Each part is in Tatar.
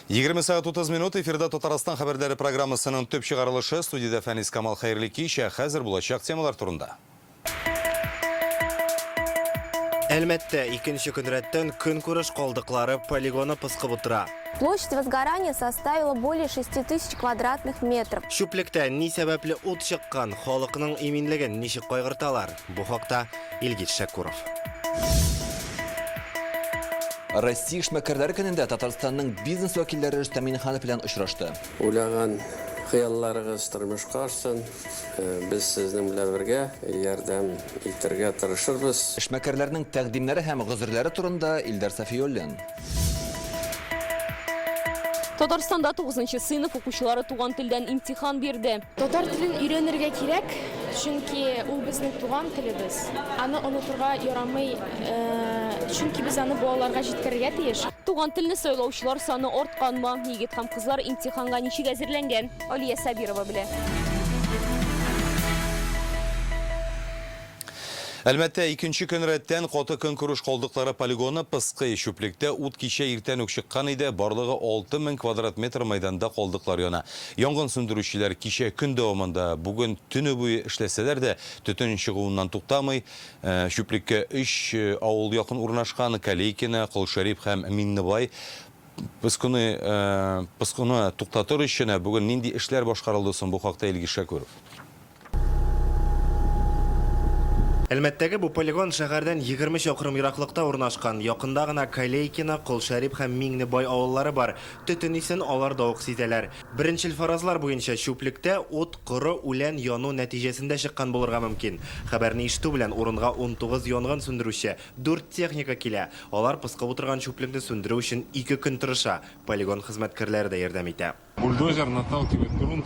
20 сәгать 30 минут эфирда Татарстан хәбәрләре программасының төп чыгарылышы. Студиядә Фәнис Камал хәерле кич. Ә хәзер булачак темалар турында. Әлмәттә икенче көн рәттән көнкүреш калдыклары полигоны пыскып утыра. Площадь возгорания составила более 6000 квадратных метров. Чүплектә ни сәбәпле ут чыккан, халыкның иминлеген ничек кайгырталар? Бу хакта Илгиз Шәкүров. Россия эшмәкәрләре көнендә Татарстанның бизнес вәкилләре Рөстәм Миңнеханов белән очрашты. Уйлаган хыялларыгыз тормышка ашсын. Без сезнең белән бергә ярдәм итәргә тырышырбыз. Эшмәкәрләрнең тәкъдимнәре һәм гозерләре турында Илдар Сафиуллин. Татарстанда тугызынчы сыйныф укучылары туган телдән имтихан бирде. Татар телен өйрәнергә кирәк, чөнки ул безнең туган телебез. Аны онытырга ярамый, чөнки без аны балаларга җиткерергә тиеш. Туган телне сайлаучылар саны артканмы? Егет һәм кызлар имтиханга ничек әзерләнгән? Алия Сабирова белә. Әлмәттә икенче көн рәттән каты көнкүреш калдыклары полигоны пыскый. Чүплектә ут кичә иртән үк чыккан иде, барлыгы 6000 квадрат метр мәйданда калдыклар яна. Янгын сүндерүчеләр кичә көн дәвамында, бүген төне буе эшләсәләр дә, төтен чыгуыннан туктамый. Чүплеккә өч авыл якын урнашкан, Калейкино, Колшәрип һәм Миңнебай. Пыскыны, пыскыны туктатыр өчен бүген нинди эшләр башкарылды соң, бу хакта Илгиз Шәкүров. Әлмәттәге бу полигон шәһәрдән 20 чакрым ераклыкта урнашкан. Якында гына Калейкино, Колшәрип һәм Миңнебай авыллары бар. Төтен исен алар да ук сизәләр. Беренчел фаразлар буенча, чүплектә ут коры үлән яну нәтиҗәсендә чыккан булырга мөмкин. Хәбәрне ишетү белән урынга 19 янгын сүндерүче, дүрт техника килә. Алар пыскып утырган чүплекне сүндерү өчен ике көн тырыша. Полигон хезмәткәрләре дә ярдәм итә. Бульдозер наталкивает грунт,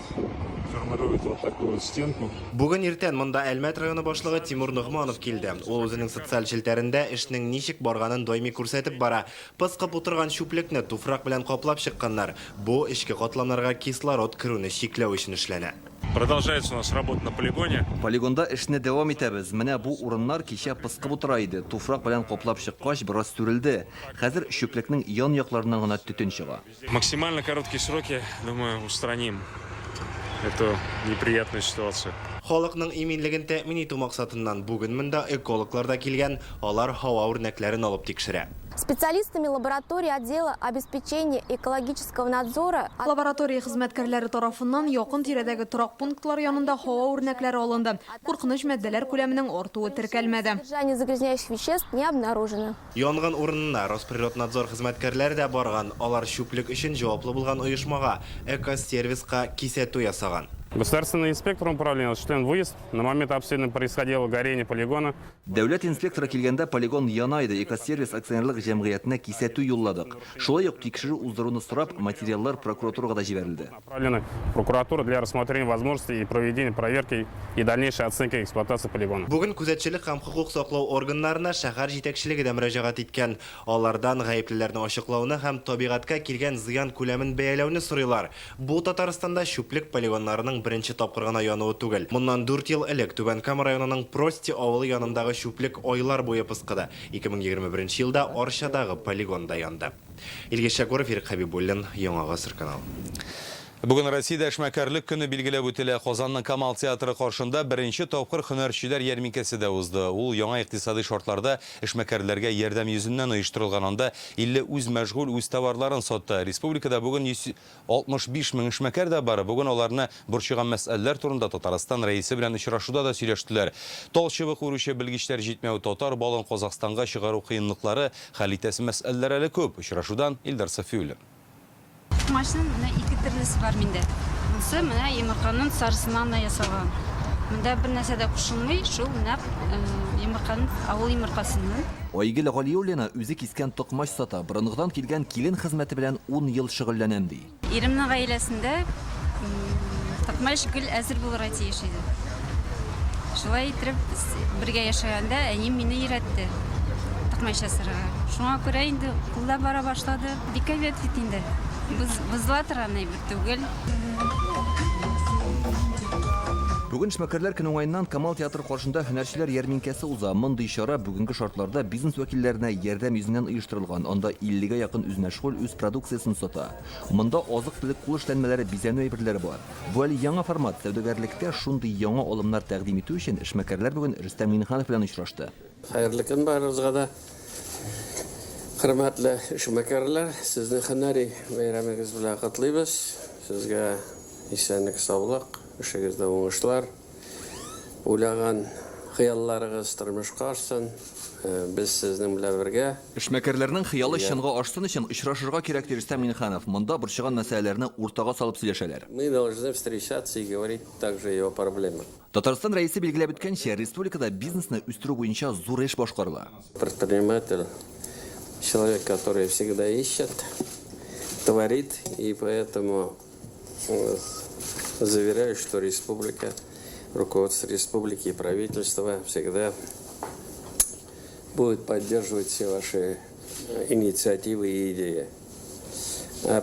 формирует вот такую вот стенку. Бүген иртән монда Әлмәт районы башлыгы Тимур Ногманов килде. Ул үзенең социаль челтәрендә эшнең ничек барганын даими күрсәтеп бара. Пыскып утырган чүплекне туфрак белән каплап чыкканнар. Бу эчке катламнарга кислород керүне чикләү өчен эшләнә. Продолжается у нас работа на полигоне. Полигонда эшне дәвам итәбез. Менә бу урыннар кичә пыскып утыра иде. Туфрак белән каплап чыккач, бераз сүрелде. Хәзер чүплекнең ян-якларыннан гына төтен чыга. Максимально короткие сроки, думаю, устраним эту неприятную ситуацию. Халыкның иминлеген тәэмин итү максатыннан бүген монда экологлар да килгән, алар һава үрнәкләрен алып тикшерә. Специалистами лаборатории отдела обеспечения экологического надзора Лаборатория хезмәткәрләре тарафыннан якын-тирәдәге торак пунктлар янында һава үрнәкләре алынды. Куркыныч матдәләр күләменең артуы теркәлмәде. Содержание загрязняющих веществ не обнаружено. Янгын урынына Росприроднадзор хезмәткәрләре дә барган, алар чүплек өчен җаваплы булган оешмага, Экосервиска кисәтү ясаган. Государственный инспектор управления осуществлен выезд. На момент обследования происходило горение полигона. Дәүләт инспекторы килгәндә полигон яна иде, Экосервис акционерлык җәмгыятенә кисәтү юлладык. Шулай ук тикшерү уздыруны сорап, материаллар прокуратурага да җибәрелде. Направлены в прокуратуру для рассмотрения возможности и проведения проверки и дальнейшей оценки эксплуатации полигона. Бүген күзәтчелек һәм хокук саклау органнарына шәһәр җитәкчелеге дә мөрәҗәгать иткән. Алардан гаеплеләрне ачыклауны һәм табигатькә килгән зыян күләмен бәяләүне сорыйлар. Бу Татарстанда чүплек полигоннарының беренче тапкыр гына януы түгел. Моннан дүрт ел элек Түбән Кама районының Прости авылы янындагы чүплек айлар буе пыскыды. 2021 елда Арчадагы полигон да янды. Илгиз Шәкүров, Ирек Хәбибуллин, Яңа Гасыр каналы. Бүген Россиядә эшмәкәрлек көне билгеләп үтелә. Казанның Камал театры каршында беренче тапкыр һөнәрчеләр ярминкәсе дә узды. Ул яңа икътисадый шартларда эшмәкәрләргә ярдәм йөзеннән оештырылган. Анда 50 үзмәшгуль үз товарларын сатты. Республикада бүген 165 мең эшмәкәр дә бар. Бүген аларны борчыган мәсьәләләр турында Татарстан Рәисе белән очрашуда да сөйләштеләр. Тал чыбык үрүче белгечләр җитмәү, татар балын Казахстанга чыгару кыенлыклары, Хәл итәсе мәсьәләләр әле күп. Очрашудан Илдар Сафиуллин. Токмачның менә ике төрлесе бар миндә. Монсы менә йомырканың сарысыннан да ясалган. Монда бер нәрсә дә кушылмый, шул нәкъ йомырканың, авыл йомыркасының. Айгөл Галиуллина үзе кискән токмач сата, борынгыдан килгән килен хезмәте белән ун ел шөгыльләнәм, ди. Иремнең гаиләсендә токмач гел әзер булырга тиеш иде. Шулай иттереп, без бергә яшәгәндә әнием мине өйрәтте токмач ясарга. Шуңа күрә инде кул да бара башлады. Бик әйбәт бит инде. Бозыла торган әйбер түгел. Бүген эшмәкәрләр көне уңаеннан Камал театры каршында һөнәрчеләр ярминкәсе уза. Мондый чара бүгенге шартларда бизнес вәкилләренә ярдәм йөзеннән оештырылган. Анда 50 гә якын үзмәшгуль үз продукциясен сата. Монда азык-төлек, кул эшләнмәләре, бизәнү әйберләре бар. Бу әле яңа формат. Сәүдәгәрлеккә шундый яңа алымнар тәкъдим итү өчен эшмәкәрләр бүген Рөстәм Миңнеханов белән очрашты. Хәерле көн барыгызга да. Хөрмәтле эшмәкәрләр, сезне һөнәри бәйрәмегез белән котлыйбыз. Сезгә исәнлек, саулык, эшегездә уңышлар, уйлаган хыялларыгыз тормышка ашсын. Без сезнең белән бергә. Эшмәкәрләрнең хыялы чынга ашсын өчен очрашырга кирәк, ди Рөстәм Миңнеханов. Монда борчыган мәсьәләләрне уртага салып сөйләшәләр. Мы должны встречаться и говорить также и о проблемах. Татарстан Рәисе билгеләп үткәнчә, республикада бизнесны үстерү буенча зур эш башкарыла. Предприниматель, человек, который всегда ищет, творит, и поэтому заверяю, что республика, руководство республики и правительство всегда будет поддерживать все ваши инициативы и идеи.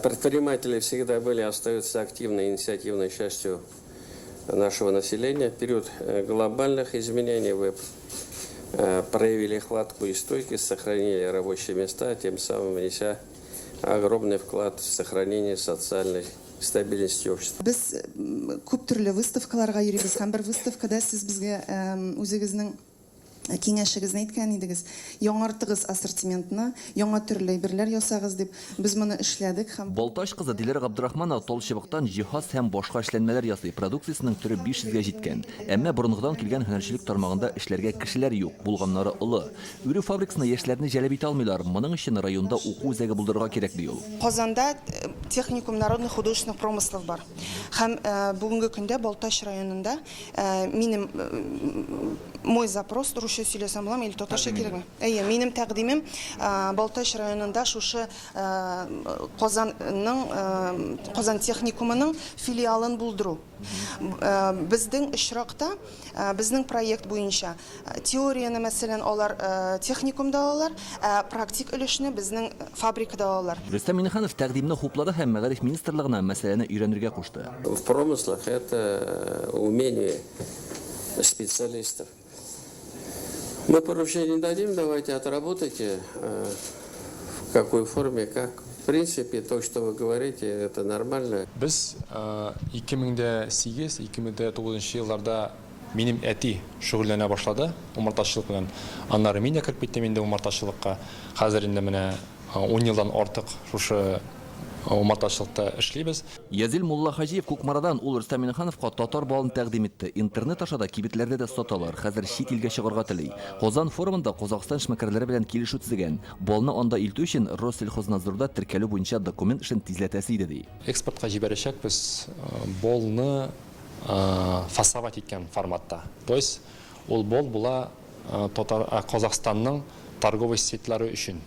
Предприниматели всегда были, остаются активной инициативной частью нашего населения. В период глобальных изменений вы проявили хватку и стойкость, сохранили рабочие места, тем самым внеся огромный вклад в сохранение социальной стабильности общества. Без күп төрле выставкаларга йөрибез һәм бер выставкада сез безгә үзегезнең киңәшегезне әйткән идегез. Яңартыгыз ассортиментны, яңа төрле әйберләр ясагыз дип. Без моны эшләдек һәм. Балтач кызы Диләрә Габдрахманова тал чыбыктан җиһаз һәм башка эшләнмәләр ясый. Продукциясенең төре 500 гә җиткән. Әмма борынгыдан килгән һөнәрчелек тармагында эшләргә кешеләр юк, булганнары олы. Үрү фабрикасына яшьләрне җәлеп итә алмыйлар. Моның өчен районда уку үзәге булдырырга кирәк, ди ул. Казанда техникум народных художественных промыслов бар. Һәм бүгенге көндә Балтач районында Минем мой запрос, русча сөйләсәм буламы или татарча кирәкме? Әйе, минем тәкъдимем Балтач районында шушы Казанның Казан техникумының филиалын булдыру. Безнең очракта, безнең проект буенча теорияне, мәсәлән, алар техникумда алалар, ә практик өлешне безнең фабрикада алалар. Рөстәм Миңнеханов тәкъдимне хуплады һәм Мәгариф министрлыгына мәсьәләне өйрәнергә кушты. В промыслах это умение специалистов. Мы поручение дадим, давайте отработайте, в какой форме, как. В принципе, то, что вы говорите, это нормально. Без 2008-2009 елларда минем әти шөгыльләнә башлады умартачылык белән. Аннары мин дә кереп киттем инде умартачылыкка. Хәзер инде менә ун елдан артык шушы умартачылыкта эшлибез. Язил Муллахаҗиев Кукмарадан, ул Рөстәм Миңнехановка татар балын тәкъдим итте. Интернет аша да, кибетләрдә дә саталар. Хәзер чит илгә чыгарга тели. Казан форумында Казахстан эшмәкәрләре белән килешү төзегән. Балны анда илтү өчен Россельхознадзорда теркәлү буенча документ эшен тизләтәсе иде, ди. Экспортка җибәрәчәкбез балны фасовать иткән форматта. То есть ул бал була татар, Казахстанның торговый сетьлары өчен.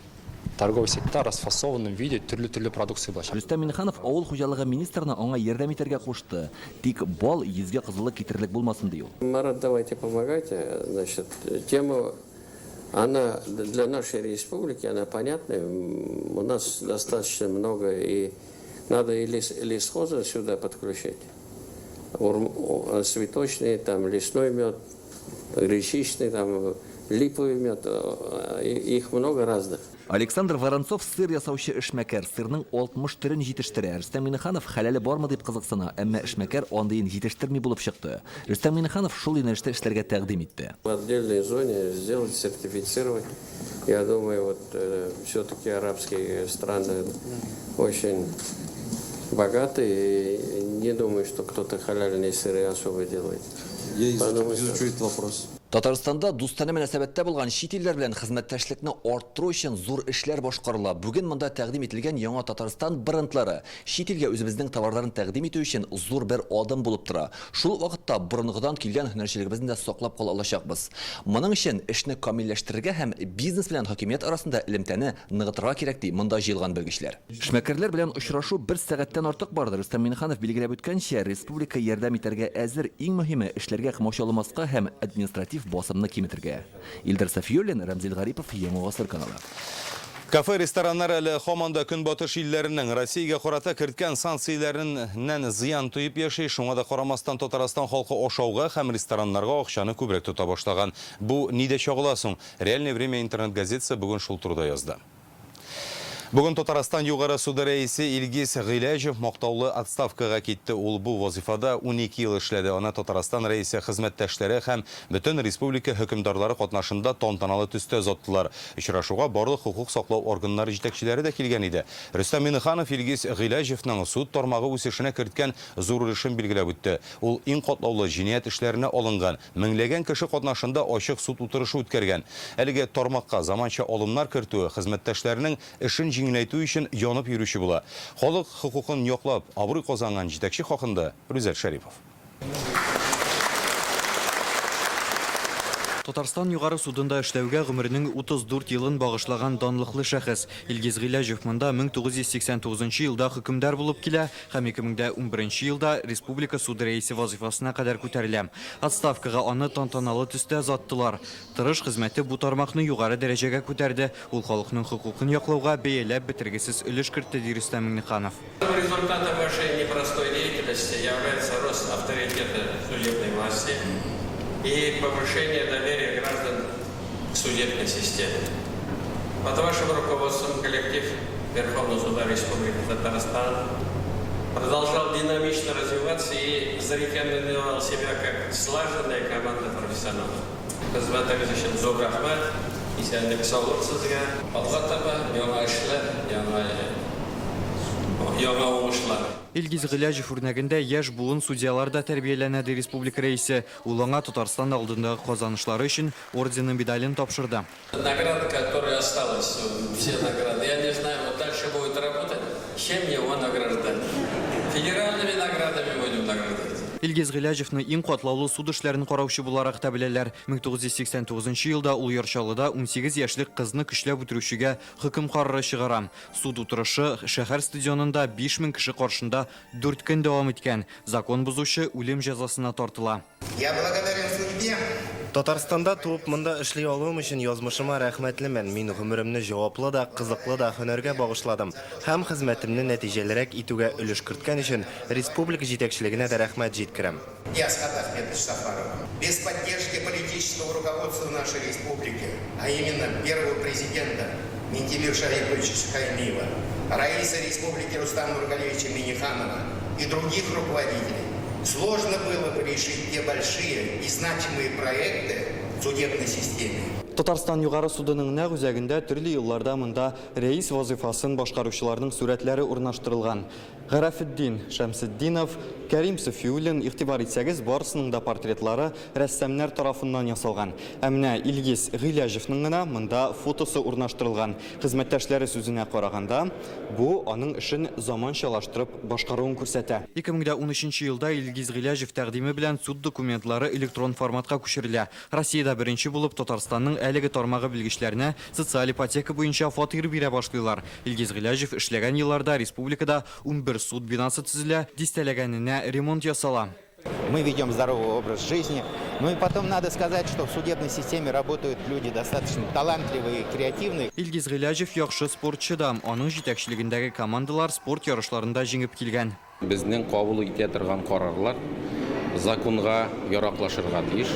Торговый сетьта расфасованном виде төрле-төрле продукция булачак. Рөстәм Миңнеханов авыл хуҗалыгы министрына аңа ярдәм итәргә кушты. Тик бал йөзгә кызыллык китерерлек булмасын, ди ул. Марат, давайте помогайте. Значит, тема, она для нашей республики, она понятная. У нас достаточно много и надо и лесхозы сюда подключить. Цветочный, там, лесной мед, гречичный, там, липовый мед. Их много разных. Александр Воронцов сыр ясаучы эшмәкәр, сырның 60 төрен җитештерә. Рөстәм Миңнеханов хәләле бармы дип кызыксына, әмма эшмәкәр андыен җитештерми булып чыкты. Рөстәм Миңнеханов шул юнәлештә эшләргә тәкъдим итте. В отдельной зоне сделать, сертифицировать. Я думаю, вот все-таки арабские страны очень богатые. И не думаю, что кто-то халяльные сыры особо делает. Я изучу этот вопрос. Татарстанда дустанә мөнәсәбәттә булган чит илләр белән хезмәттәшлекне арттыру өчен зур эшләр башкарыла. Бүген монда тәкъдим ителгән яңа Татарстан брендлары чит илгә үзебезнең товарларын тәкъдим итү өчен зур бер адым булып тора. Шул ук вакытта борынгыдан килгән һөнәрчелегебезне дә саклап кала алачакбыз. Моның өчен эшне камилләштерергә һәм бизнес белән хакимият арасында элемтәне ныгытырга кирәк, ди монда җыелган белгечләр. Эшмәкәрләр белән очрашу бер сәгатьтән артык барды. Рөстәм Миңнеханов билгеләп үткәнчә, республика ярдәм итәргә әзер, иң мөһиме, эшләргә комачауламаска һәм административ басымны киметергә. Илдар Сафиуллин, Рәмзил Гарипов, Яңа Гасыр каналы. Кафе, рестораннар әле һаман да Көнбатыш илләренең Россиягә карата керткән санкцияләреннән зыян тоеп яши. Шуңа да карамастан, Татарстан халкы ашауга һәм рестораннарга акчаны күбрәк тота башлаган. Бу нидә чагыла соң? Реальное время интернет-газетасы бүген шул турыда язды. Бүген Татарстан Югары суды рәисе Илгиз Гыйләҗев мактаулы отставкага китте. Ул бу вазыйфада 12 ел эшләде. Аны Татарстан Рәисе хезмәттәшләре һәм бөтен республика хөкемдарлары катнашында тантаналы төстә озаттылар. Очрашуга барлык хокук саклау органнары җитәкчеләре дә килгән иде. Рөстәм Миңнеханов Илгиз Гыйләҗевның суд тармагы үсешенә керткән зур өлешен билгеләп үтте. Ул иң катлаулы җинаять эшләренә алынган, Меңләгән кеше катнашында ачык суд утырышы үткәргән. Әлеге тармакка заманча алымнар кертүе хезмәттәшләренең эшен җиңеләйтү өчен янып йөрүче була. Халык хокукын яклап, абруй казанган җитәкче хакында Рүзәл Шәрипов. Татарстан Югары судында эшләүгә гомеренең 34 елын багышлаган данлыклы шәхес. Илгиз Гыйләҗев монда 1989 елда хөкемдар булып килә һәм 2011 елда республика суды рәисе вазыйфасына кадәр күтәрелә. Отставкага аны тантаналы төстә озаттылар. Тырыш хезмәте бу тармакны югары дәрәҗәгә күтәрде, ул халыкның хокукын яклауга бәяләп бетергесез өлеш кертте, ди Рөстәм Миңнеханов. Результатом вашей непростой деятельности является рост авторитета судебной власти и повышение доверия граждан к судебной системе. Под вашим руководством коллектив Верховного суда Республики Татарстан продолжал динамично развиваться и зарекомендовал себя как слаженная команда профессионалов. Хезмәтегез өчен зур рәхмәт, исәнлек, саулык сезгә. Алга таба яңа эшләр, яңа яңа уңышлар. Илгиз Гыйләҗев үрнәгендә яшь буын судьялар да тәрбияләнә, ди республика Рәисе. Ул аңа Татарстан алдындагы казанышлары өчен ордены медален тапшырды. Награда, которая осталась, все награды, я не знаю, вот дальше будет работать, чем его награждать. Федеральными наградами будем награждать. Илгиз Гыйләҗевны иң катлаулы суд эшләрен караучы буларак та беләләр. 1989 елда ул Яр Чаллыда 18 яшьлек кызны көчләп үтерүчегә хөкем карары чыгара. Суд утырышы шәһәр стадионында 5000 кеше каршында дүрт көн дәвам иткән. Закон бозучы үлем җәзасына тартыла. Я благодарен судьбе. Татарстанда туып, монда эшли алуым өчен язмышыма рәхмәтлемен. Мин гомеремне җаваплы да, кызыклы да һөнәргә багышладым һәм хезмәтемне нәтиҗәлерәк итүгә өлеш керткән өчен республика җитәкчелегенә дә рәхмәт җиткерәм. И Асхат Ахметович Сафаров. Без поддержки политического руководства нашей республики, а именно первого президента Минтимер Шариповича Шаймиева, Раиса республики Рустама Нургалиевича Минниханова и других руководителей, сложно было бы решить те большие и значимые проекты в судебной системе. Татарстан Югары судының нәкъ үзәгендә төрле елларда монда рәис вазыйфасын башкаручыларның сурәтләре урнаштырылган. Гарәфетдин Шәмсетдинов, Кәрим Суфиуллин, игътибар итсәгез, барысының да портретлары рәссамнар тарафыннан ясалган. Ә менә Илгиз Гыйләҗевның гына монда фотосы урнаштырылган. Хезмәттәшләре сүзенә караганда, бу аның эшен заманчалаштырып башкаруын күрсәтә. 2013 елда Илгиз Гыйләҗев тәкъдиме белән суд документлары электрон форматка күчерелә. Россиядә беренче булып Татарстанның әлеге тармагы белгечләренә социаль ипотека буенча фатир бирә башлыйлар. Илгиз Гыйләҗев эшләгән елларда республикада 11 суд бинасы төзелә, дистәләгәненә ремонт ясала. Мы ведем здоровый образ жизни. Ну и потом надо сказать, что в судебной системе работают люди достаточно талантливые и креативные. Илгиз Гыйләҗев яхшы спортчы да. Аның җитәкчелегендәге командалар спорт ярышларында җиңеп килгән. Безнең кабул итә торган карарлар законга яраклашырга тиеш,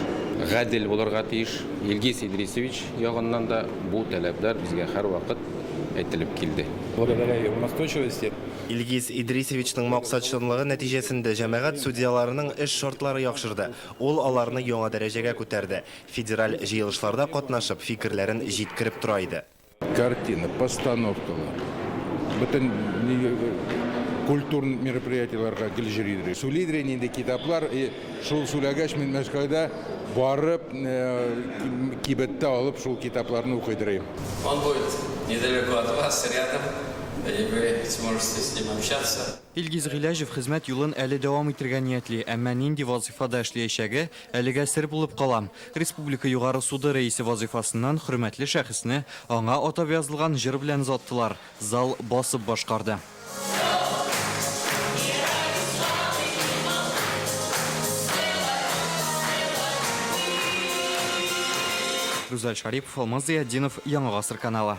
гадел булырга тиеш. Илгиз Идрисович ягыннан да бу таләпләр безгә һәрвакыт әйтелеп килде. Благодаря его настойчивости. Илгиз Идрисовичның максатчанлыгы нәтиҗәсендә җәмәгать судьяларының эш шартлары яхшырды, ул аларны яңа дәрәҗәгә күтәрде, федераль җыелышларда катнашып, фикерләрен җиткереп тора иде. Картина, постановкалар, бөтен культур мероприятиеләргә гел йөри идек. Сүлидер нинди китаплар, и шул сүләгәч мин Мәскәүдә барып кибеттә алып шул китапларны укыйдыр идем. Он будет недалеко от вас, рядом, и вы сможете с ним общаться. Илгиз Гыйләҗев хезмәт юлын әле дәвам итергә ниятли, әмма нинди вазыйфада эшләячәге әлегә сер булып кала. Республика Югары суды рәисе вазыйфасыннан хөрмәтле шәхесне аңа атап язылган җыр белән озаттылар, зал басып башкарды. Рүзәл Шарипов, Алмаз Зыятдинов, Яңа Гасыр каналы.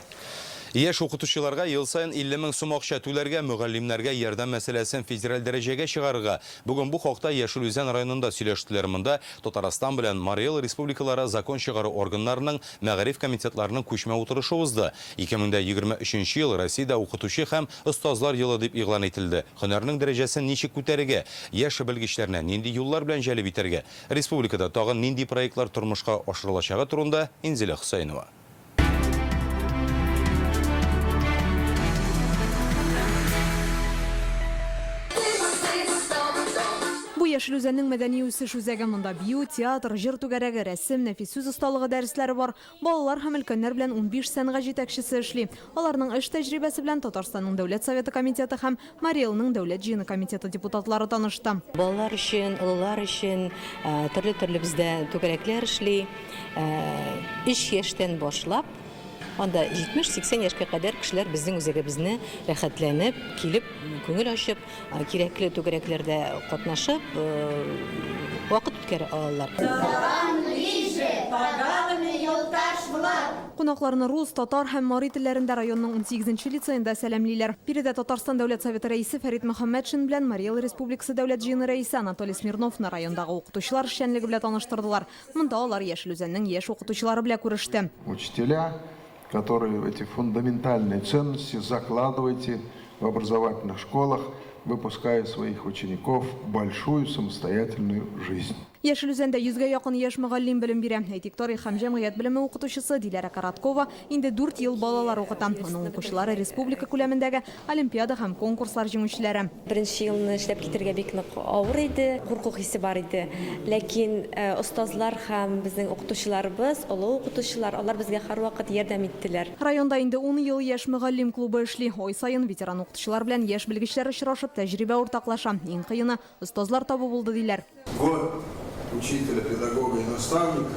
Яшь укытучыларга ел саен 50 мең сум акча түләргә, мөгаллимнәргә ярдәм мәсьәләсен федераль дәрәҗәгә чыгарырга. Бүген бу хакта Яшел Үзән районында сөйләштеләр. Монда Татарстан белән Марий Эл республикалары закон чыгару органнарының мәгариф комитетларының күчмә утырышы узды. 2023 ел Россиядә укытучы һәм остазлар елы дип игълан ителде. Һөнәрнең дәрәҗәсен ничек күтәрергә? Яшь белгечләрне нинди юллар белән җәлеп итәргә? Республикада тагын нинди проектлар тормышка ашырылачагы турында Инзилә Хөсәенова. Бу Яшел Үзәннең мәдәни үсеш үзәге. Монда бию, театр, җыр түгәрәге, рәсем, нәфис сүз осталыгы дәресләре бар. Балалар һәм өлкәннәр белән 15 сәнгать җитәкчесе эшли. Аларның эш тәҗрибәсе белән Татарстанның Дәүләт Советы комитеты һәм Марий Элның Дәүләт җыены комитеты депутатлары танышты. Балалар өчен, олылар өчен төрле-төрле бездә түгәрәкләр эшли. Өч яшьтән башлап, анда 70-80 яшькә кадәр кешеләр безнең үзәгебезне рәхәтләнеп, килеп, күңел ачып, кирәкле түгәрәкләрдә катнашып, вакыт үткәрә алалар. Кунакларны рус, татар һәм мари телләрендә районның унсигезенче лицеенда сәламлиләр. Биредә Татарстан Дәүләт Советы Рәисе Фәрит Мөхәммәтшин белән Марий Эл Республикасы Дәүләт Җыены Рәисе Анатолий Смирновны райондагы укытучылар эшчәнлеге белән таныштырдылар. Монда алар Яшел Үзәннең яшь укытучылары белән күреште. Учителя, которые эти фундаментальные ценности закладываете в образовательных школах, выпуская своих учеников в большую самостоятельную жизнь. Яшел Үзәндә йөзгә якын яшь мөгаллим белем бирә. Әйтик, тарих һәм җәмгыять белеме укытучысы Диләрә Короткова инде дүрт ел балалар укыта. Аның укучылары республика күләмендәге олимпиада һәм конкурслар җиңүчеләре. Беренче елны эшләп китәргә бик нык авыр иде, курку хисе бар иде. Ләкин остазлар һәм безнең укытучыларыбыз, олы укытучылар, алар безгә һәрвакыт ярдәм иттеләр. Районда инде ун ел яшь мөгаллим клубы эшли. Ай саен ветеран укытучылар белән яшь белгечләр очрашып, тәҗрибә уртаклаша. Иң кыены, остазлар табу булды, диләр. Год учителя, педагога и наставника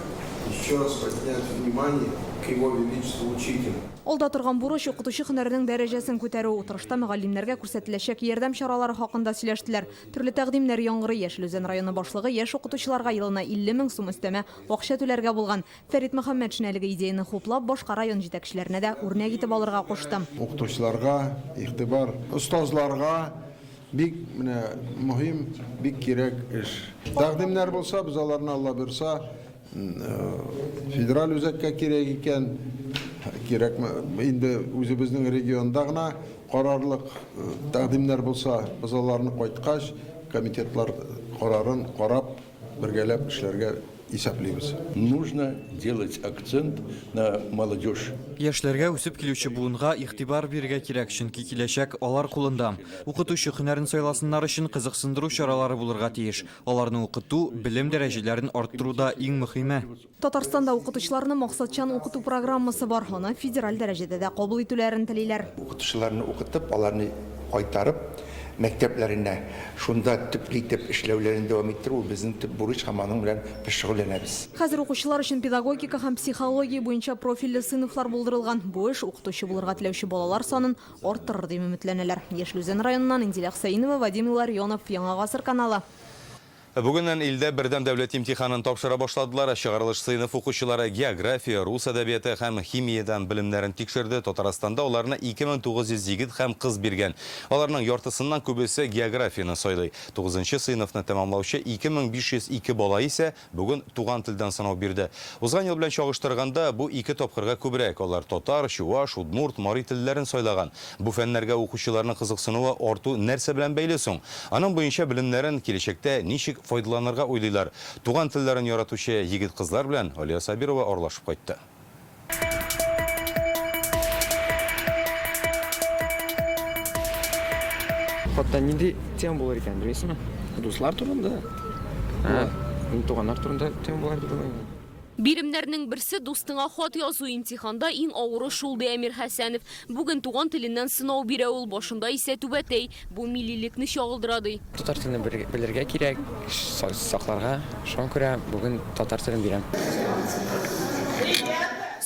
еще раз поднять внимание к его величеству учителю. Алда торган бурыч, укытучы һөнәренең дәрәҗәсен күтәрү. Утырышта мөгаллимнәргә күрсәтеләчәк ярдәм чаралары хакында сөйләштеләр. Төрле тәкъдимнәр яңгырый. Яшел Үзән районы башлыгы яшь укытучыларга елына 50 мең сум өстәмә акча түләргә булган. Фәрит Мөхәммәтшин әлеге идеяне хуплап, башка район җитәкчеләренә дә үрнәк итеп алырга кушты. Укытучыларга игътибар, остазларга Бик менә мөһим, бик кирәк эш. Тәкъдимнәр булса, без аларны, Алла боерса, федераль үзәккә кирәк икән, кирәкме, инде үзебезнең регионда гына карарлык тәкъдимнәр булса, без аларны кайткач, комитетлар карарын карап, бергәләп эшләргә исәплибез. Нужно делать акцент на молодежь. Яшьләргә, үсеп килүче буынга игътибар бирергә кирәк, чөнки киләчәк алар кулында. Укытучы һөнәрен сайласыннар өчен кызыксындыру чаралары булырга тиеш. Аларны укыту, белем дәрәҗәләрен арттыру да иң мөхиме. Татарстанда укытучыларны максатчан укыту программасы бар. Аны федераль дәрәҗәдә дә кабул итүләрен телиләр. Укытучыларны укытып, аларны кайтарып, мәктәпләренә шунда төпле итеп эшләүләрен дәвам иттерү, ул безнең төп бурыч һәм аның белән без шөгыльләнәбез. Хәзер укучылар өчен педагогика һәм психология буенча профильле сыйныфлар булдырылган. Бу эш укытучы булырга теләүче балалар санын арттырыр дип өметләнәләр. Яшел Үзән районыннан Инзилә Хөсәенова, Вадим Илларионов, Яңа гасыр каналы. Бүгеннән илдә бердәм дәүләт имтиханын тапшыра башладылар. Чыгарылыш сыйныф укучылары география, рус әдәбияты һәм химиядән белемнәрен тикшерде. Татарстанда аларны 2900 егет һәм кыз биргән. Аларның яртысыннан күбесе географияне сайлый. Тугызынчы сыйныфны тәмамлаучы 2502 бала исә бүген туган телдән сынау бирде. Узган ел белән чагыштырганда, бу ике тапкырга күбрәк. Алар татар, чуваш, удмурт, мари телләрен сайлаган. Бу фәннәргә укучыларның кызыксынуы арту нәрсә белән бәйле соң? Аның буенча белемнәрен киләчәктә ничек файдаланырга уйлыйлар? Туган телләрен яратучы егет-кызлар белән Алия Сабирова аралашып кайтты. Хатта нинди тема булыр икән, белмисеңме? Дуслар турында. Ә, туганнар турында тема булыр дип уйлыйм. Биремнәрнең берсе, дустыңа хат язу. Имтиханда иң авыры шул, ди Әмир Хәсәнов. Бүген туган теленнән сынау бирә ул, башында исә түбәтәй. Бу миллилекне чагылдыра, ди. Татар телен белергә кирәк, сакларга. Шуңа күрә бүген татар телен бирәм.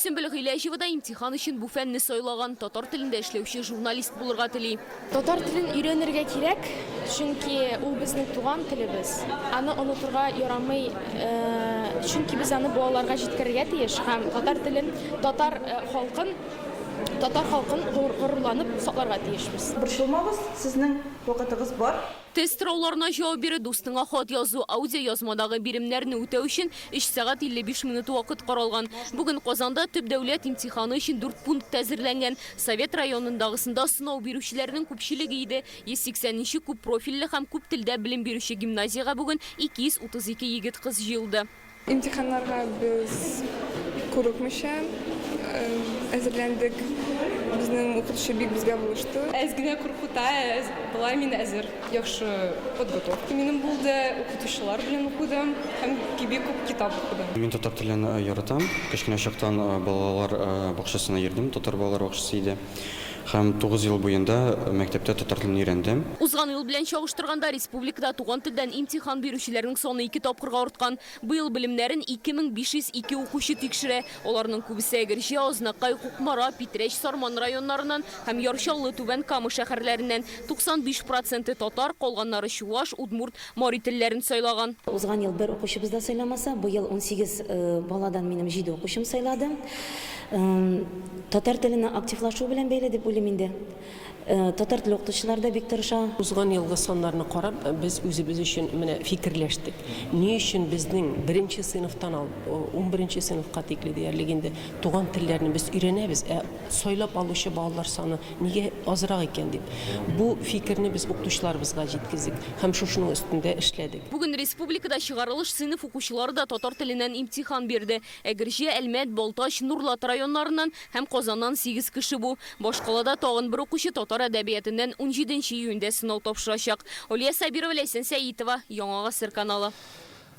Сөмбел Гыйләҗева да имтихан өчен бу фәнне сайлаган. Татар телендә эшләүче журналист булырга тели. Татар телен өйрәнергә кирәк, чөнки ул безнең туган телебез. Аны онытырга ярамый, чөнки без аны балаларга җиткерергә тиеш һәм татар телен, татар халкын татар халкын горурланып сакларга тиешбез. Борчылмагыз, сезнең вакытыгыз бар. Тест сорауларына җавап бирү, дустыңа хат язу, аудиоязмадагы биремнәрне үтәү өчен 3 сәгать 55 минут вакыт каралган. Бүген Казанда төп дәүләт имтиханы өчен дүрт пункт әзерләнгән. Совет районындагысында сынау бирүчеләрнең күпчелеге иде. 180 нче күп профильле һәм күп телдә белем бирүче гимназиягә бүген 232 егет-кыз җыелды. Имтиханнарга без курыкмыйча әзерләндек. Безнең укытучы бик безгә булышты. Әз генә куркыта, әз, болай мин әзер. Яхшы подготовка минем булды, укытучылар белән укыдым һәм бик күп китап укыдым. Мин татар телен яратам. Кечкенә чактан балалар бакчасына йөрдем, татар балалар бакчасы иде. Һәм 9 ел буенда мәктәптә татар телен өйрәндем. Узган ел белән чагыштырганда, республикада туган телдән имтихан бирүчеләрнең саны ике тапкырга арткан. Быел белемнәрен 2502 укучы тикшерә. Аларның күбесе Әгерҗе, Азнакай, Кукмара, Питрәч, Сарман районнарыннан һәм Яр Чаллы, Түбән Кама шәһәрләреннән. 95 проценты татар, калганнары чуаш, удмурт, мари телләрен сайлаган. Узган ел бер укучыбыз да сайламаса, быел 18 баладан минем җиде укучым сайлады. Татар теленең активлашуы белән бәйле дип уйлыйм инде. Татар теле укытучылары да бик тырыша. Узган елгы саннарны карап, без үзебез өчен менә фикерләштек. Ни өчен безнең беренче сыйныфтан алып унберенче сыйныфка тикле диярлек инде туган телләрне без өйрәнәбез, ә сайлап алучы балалар саны нигә азрак икән дип. Бу фикерне без укытучыларыбызга җиткездек һәм шушының өстендә эшләдек. Бүген республикада чыгарылыш сыйныф укучылары да татар теленнән имтихан бирде. Әгерҗе, Әлмәт, Балтач, Нурлат районнарыннан һәм Казаннан сигез кеше бу. Башкалада тагын бер укучы татар әдәбиятыннан унҗиденче июньдә сынау тапшырачак. Алия Сабирова, Ләйсән Сәетова, Яңа гасыр каналы.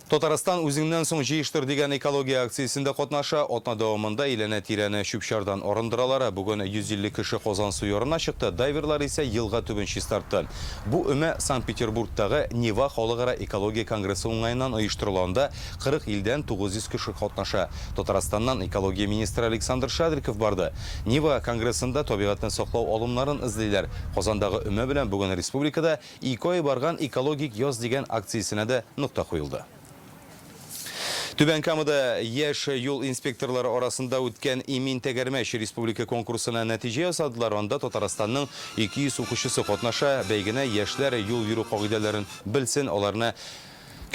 Татарстан үзеңнән соң җыештыр дигән экология акциясендә катнаша. Атна дәвамында әйләнә-тирәне чүп-чардан арындыралар. Бүген 150 кеше Казансу ярына чыкты, дайверлар исә елга төбен чистартты. Бу өмә Санкт-Петербургтагы Нева халыкара экология конгрессы уңаеннан оештырыла. Анда 40 илдән 900 кеше катнаша. Татарстаннан экология министры Александр Шадриков барды. Нева конгрессында табигатьне саклау алымнарын эзлиләр. Казандагы өмә белән бүген республикада ике ай барган Экологик яз дигән акциясенә дә нокта куелды. Түбән Камада яшь юл инспекторлары арасында үткән Имин тәгәрмәч республика конкурсына нәтиҗә ясадылар. Анда Татарстанның 200 укучысы катнаша. Бәйгене яшьләр юл йөрү кагыйдәләрен белсен, аларны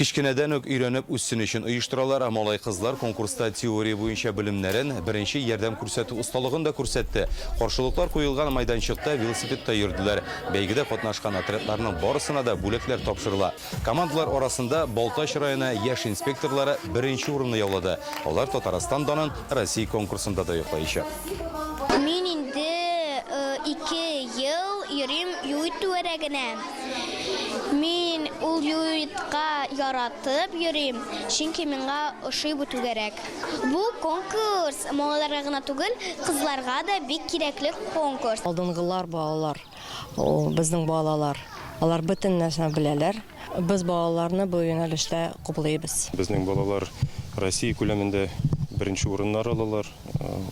Кечкенәдән үк өйрәнеп үссен өчен оештыралар. Малай-кызлар конкурста теория буенча белемнәрен, беренче ярдәм күрсәтү осталыгын да күрсәтте. Каршылыклар куелган майданчыкта велосипедта йөрделәр. Бәйгедә катнашкан отрядларның барысына да бүләкләр тапшырыла. Командалар арасында Балтач районы яшь инспекторлары беренче урынны яулады. Алар Татарстан данын Россия конкурсында да яклаячак. Мин инде ике ел йөрим Юй түгәрәгенә. Мин ул юитка яратып йөрим, чөнки миңа ошый бу түгәрәк. Бу конкурс малайларга гына түгел, кызларга да бик кирәкле конкурс. Алдынгылар балалар, ул безнең балалар. Алар бөтен нәрсәне беләләр. Без балаларны бу юнәлештә хуплыйбыз. Безнең балалар Россия күләмендә беренче урыннар алалар.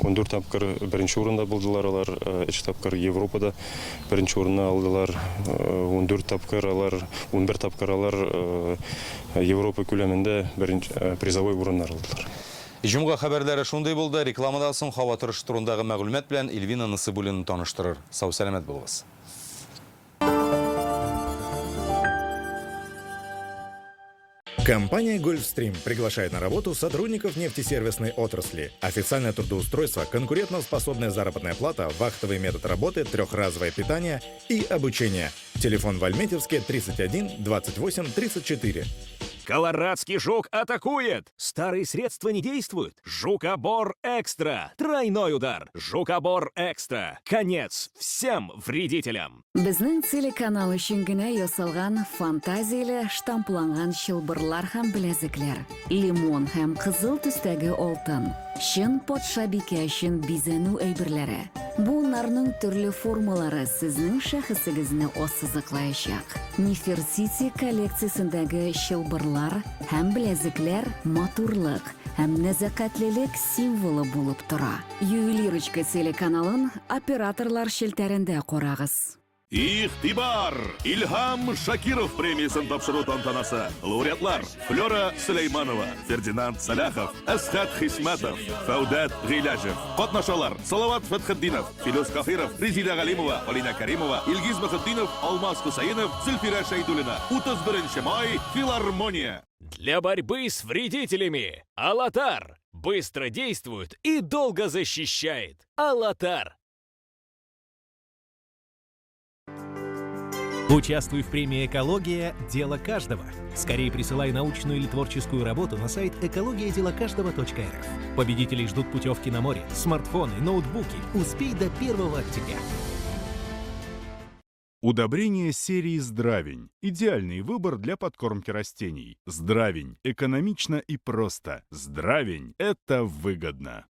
14 тапкыр беренче урында булдылар алар, өч тапкыр Европада беренче урынны алдылар, 14 тапкыр алар, 11 тапкыр алар Европа күләмендә беренче призовой урыннар алдылар. Җомга хәбәрләре шундый булды. Рекламадан соң һава торышы турындагы мәгълүмат белән Эльвина Насыйбуллина таныштырыр. Сау-сәламәт булыгыз. Компания «Гольфстрим» приглашает на работу сотрудников нефтесервисной отрасли. Официальное трудоустройство, конкурентоспособная заработная плата, вахтовый метод работы, трехразовое питание и обучение. Телефон в Альметьевске 31 28 34. Колорадский жук атакует! Старые средства не действуют. Жукобор Экстра! Тройной удар! Жукобор Экстра! Конец всем вредителям! Безнең телеканал өчен генә ясалган фантазияле штампланган чылбырлар һәм беләзекләр, лимон һәм кызыл төстәге алтын, чын патшабикә өчен бизәнү әйберләре. Буыннарның төрле формалары сезнең шәхесегезне ассызыклаячак. Нефертити коллекциясендәге чылбырлар һәм беләзекләр матурлык һәм нәзакәтлелек символы булып тора. Ювелирочка телеканалын операторлар челтәрендә карагыз. Игътибар! Илһам Шакиров премиясен тапшыру тантанасы. Лауреатлар Флера Сөләйманова, Фердинанд Сәлахов, Әсхәт Хисмәтов, Фәүдәт Гыйләҗев. Катнашалар Салават Фәтхетдинов, Филүс Каһиров, Резидә Галимова, Алинә Кәримова, Илгиз Мөхетдинов, Алмаз Хөсәенов, Зөлфирә Шәйдуллина. 31 май, Филармония. Для борьбы с вредителями Алатар быстро действует и долго защищает. Алатар. Участвуй в премии «Экология. Дело каждого». Скорее присылай научную или творческую работу на сайт экология-дело-каждого.рф. Победителей ждут путевки на море, смартфоны, ноутбуки. Успей до 1 октября. Удобрение серии «Здравень» – идеальный выбор для подкормки растений. «Здравень» – экономично и просто. «Здравень» – это выгодно.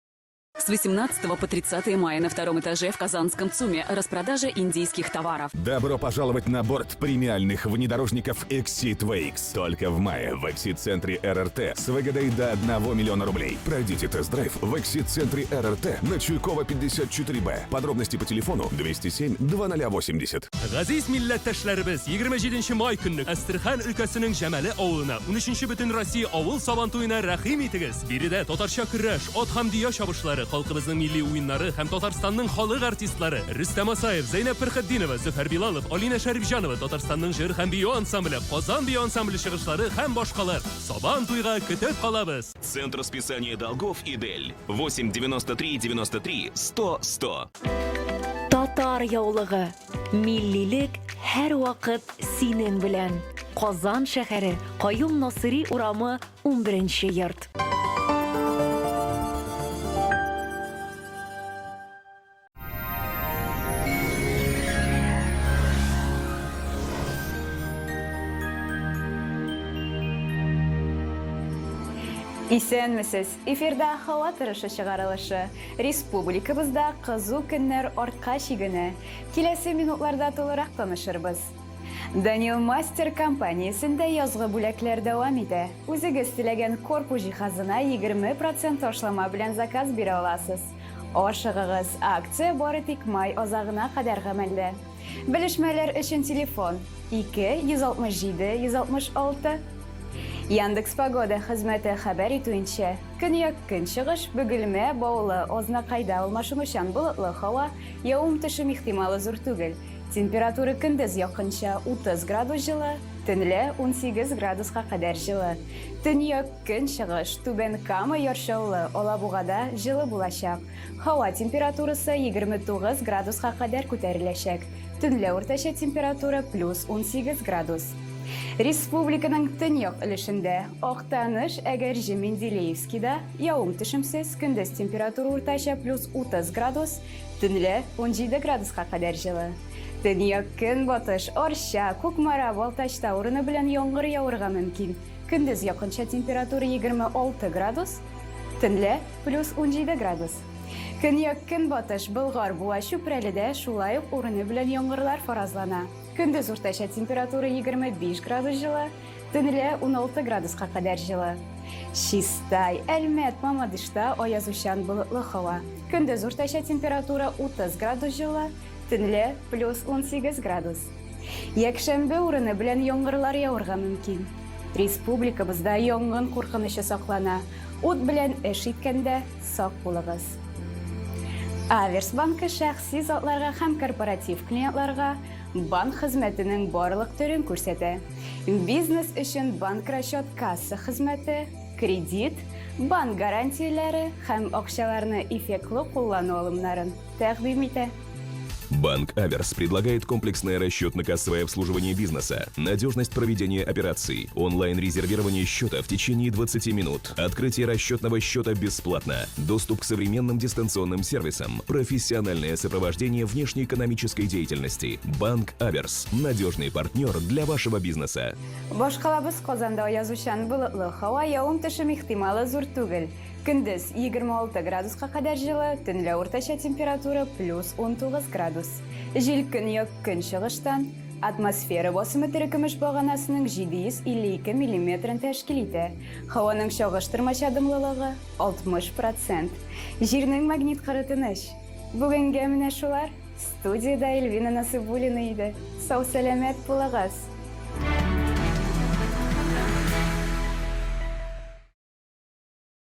С 18 по 30 мая на втором этаже в Казанском ЦУМе распродажа индийских товаров. Добро пожаловать на борт премиальных внедорожников Exit VX. Только в мае в Exit-центре РРТ с выгодой до 1 миллиона рублей. Пройдите тест-драйв в Exit-центре РРТ на Чуйкова 54Б. Подробности по телефону 207 2080. Газиз милләттәшләребез, 27 май көнне Әстерхан өлкәсенең Җәмәле авылына 13 Бөтенроссия авыл Сабантуена рәхим итегез. Биредә татарча көрәш, ат һәм дөя чабышлары, халкыбызның милли уеннары һәм Татарстанның халык артистлары Рөстәм Асаев, Зәйнәб Фәрхетдинова, Зөфәр Билалов, Алинә Шәрипҗанова, Татарстанның җыр һәм бию ансамбле, Казан бию ансамбле чыгышлары һәм башкалар. Сабан туйга көтеп калабыз! Центр списания долгов Идель 8 93 93 100 100. Татар яулыгы. Миллилек һәрвакыт синең белән. Казан шәһәре, Каюм Насыйри урамы, 11 йорт. Исәнмесез! Эфирда һава торышы чыгарылышы. Республикабызда кызу көннәр артка чигенә. Киләсе минутларда тулырак танышырбыз. Данил Мастер компаниясендә язгы бүләкләр дәвам итә. Үзегез теләгән корпус җиһазына 20 процент ташлама белән заказ бирә аласыз. Ашыгыгыз, акция бары тик май азагына кадәр гамәлдә. Белешмәләр өчен телефон 2 167 166. Яндекс Погода хезмәте хәбәр итүенчә, көньяк-көнчыгыш, Бөгелмә, Баулы, Азнакайда алмашынучан болытлы һава, явым-төшем ихтималы зур түгел. Температура көндез якынча 30 градус җылы, төнлә 18 градуска кадәр җылы. Төньяк-көнчыгыш, Түбән Кама, Яр Чаллы, Алабугада җылы булачак. Һава температурасы 29 градуска кадәр күтәреләчәк. Төнлә уртача температура плюс 18 градус. Республиканың төньяк өлешендә, Актаныш, Әгерҗе, Менделеевскида явым-төшемсез, көндез температура уртача плюс 30 градус, төнлә 17 градуска кадәр җылы. Төньяк-көнбатыш, Арча, Кукмара, Балтачта урыны белән яңгыр явырга мөмкин. Көндез якынча температура 26 градус, төнлә плюс 17 градус. Көньяк-көнбатыш Болгар, Буа, Чүпрәледә шулай ук урыны белән яңгырлар фаразлана. Көндез уртача температура 25 градус җылы, төнлә 16 градуска кадәр җылы. Чистай, Әлмәт, Мамадышта аязучан болытлы һава. Көндез уртача температура 30 градус җылы, төнлә плюс 18 градус. Якшәмбе урыны белән яңгырлар явырга мөмкин. Республикабызда янгын куркынычы саклана. Ут белән эш иткәндә сак булыгыз. Аверс банкы шәхси затларга һәм корпоратив клиентларга банк хезмәтенең барлык төрен күрсәтә. Бизнес өчен банк расчет касса хезмәте, кредит, банк гарантияләре һәм акчаларны эффектлы куллану алымнарын тәкъдим итә. Банк Аверс предлагает комплексное расчетно-кассовое обслуживание бизнеса, надежность проведения операций, онлайн-резервирование счета в течение 20 минут, открытие расчетного счета бесплатно, доступ к современным дистанционным сервисам, профессиональное сопровождение внешнеэкономической деятельности. Банк Аверс – надежный партнер для вашего бизнеса. Башкалабыз Казанда аязучан болытлы һава, явым-төшем ихтималы зур түгел. Көндез 26 градуска кадәр җылы, төнлә уртача температура плюс 19 градус. Җил көньяк-көнчыгыштан, атмосфера басымы терекөмеш баганасының 752 миллиметрын тәшкил итә. Һаваның чагыштырмача дымлылыгы, 60 процент. Җирнең магнит кыры тыныч. Бүгенгә менә шулар. Студиядә Эльвина Насыйбуллина иде. Сау-сәламәт булыгыз!